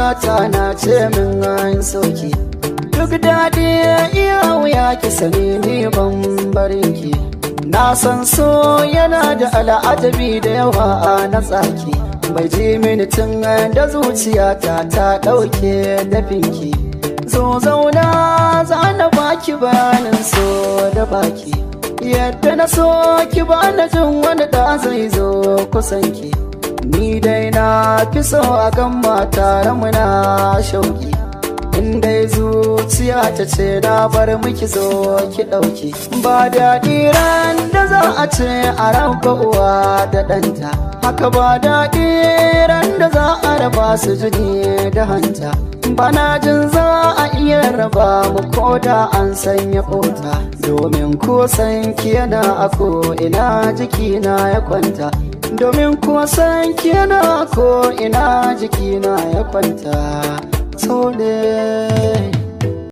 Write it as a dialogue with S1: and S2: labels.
S1: Zuciyata na ce min an soki. Duk daɗi iya wuya, ki sani ni ban barin ki. Na san so yana da al'ajabi da yawa na tsaki. Bai ji mini tun da zuciyata ta ɗauke dafinki. Zo zauna, za na baki bayanin so da baki. Yadda na so ki, ba na jin wani da zai zo kusanki. Ni dai na fi so a gan tare muna shauki. In dai zuciya ta ce na bar miki, zo ki ɗauki. Ba daɗi ran da za a ce a raba uwa da ɗanta. Haka ba daɗi ran da za a raba su jini da hanta. Bana jin za a iya raba mu ko da an sanya kota. Domin ko san ki yana a ko ina jikina ya kwanta. Domin ko san ki yana ko ina jikina ya kwanta. So ne.